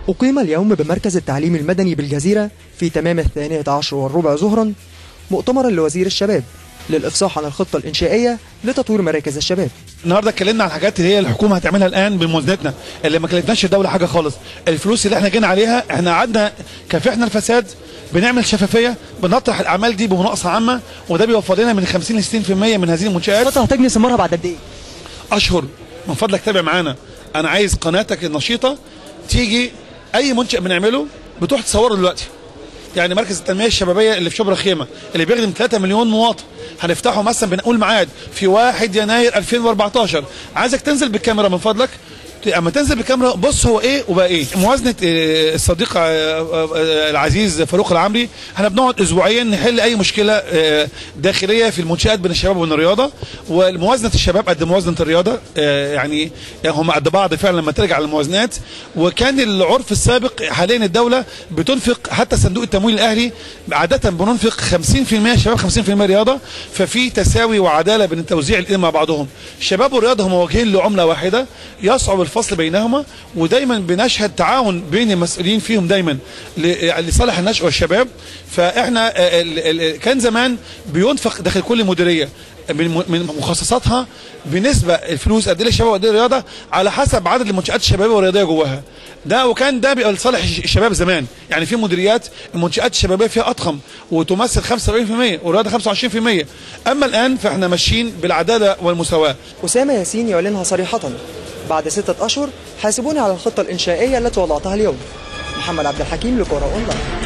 أقيم اليوم بمركز التعليم المدني بالجزيرة في تمام 12:15 ظهرا مؤتمرا لوزير الشباب للإفصاح عن الخطة الإنشائية لتطوير مراكز الشباب. النهارده اتكلمنا عن الحاجات اللي هي الحكومة هتعملها الآن بموازنتنا، اللي ما كلفناش الدولة حاجة خالص، الفلوس اللي احنا جينا عليها احنا قعدنا كافحنا الفساد، بنعمل شفافية، بنطرح الأعمال دي بمناقصة عامة، وده بيوفر لنا من 50 ل 60% من هذه المنشآت. الخطة هتجني ثمارها بعد قد إيه؟ أشهر. من فضلك تابع معانا، أنا عايز قناتك النشيطة تيجي أي منشأ بنعمله بتروح تصوره دلوقتي. يعني مركز التنمية الشبابية اللي في شبرا خيمة اللي بيخدم 3 مليون مواطن هنفتحه مثلا، بنقول ميعاد في 1 يناير 2014. عايزك تنزل بالكاميرا من فضلك، اما تنزل بالكاميرا بص هو ايه وبقى ايه. موازنه الصديق العزيز فاروق العمري، احنا بنقعد اسبوعيا نحل اي مشكلة داخلية في المنشات بين الشباب وبين الرياضة، وموازنه الشباب قد موازنه الرياضة، يعني هم قد بعض فعلا لما ترجع للموازنات. وكان العرف السابق، حاليا الدولة بتنفق حتى صندوق التمويل الاهلي عادة بننفق 50% شباب 50% رياضة، ففي تساوي وعداله بين التوزيع الاثنين مع بعضهم. الشباب والرياضة هم وجهين لعمله واحدة يصعب الفصل بينهما، ودايما بنشهد تعاون بين المسؤولين فيهم دايما لصالح النشء والشباب. فاحنا كان زمان بينفق داخل كل مديرية من مخصصاتها بنسبة الفلوس قد ايه للشباب وقد ايه للرياضة على حسب عدد المنشات الشبابية والرياضيه جواها. ده وكان ده بيبقى لصالح الشباب زمان، يعني في مديريات المنشات الشبابية فيها اضخم وتمثل 75% والرياضة 25%. اما الان فاحنا ماشيين بالعدالة والمساواة. اسامه ياسين يعلنها صريحه بعد 6 أشهر حاسبوني على الخطة الإنشائية التي وضعتها اليوم. محمد عبد الحكيم لكورة أونلاين.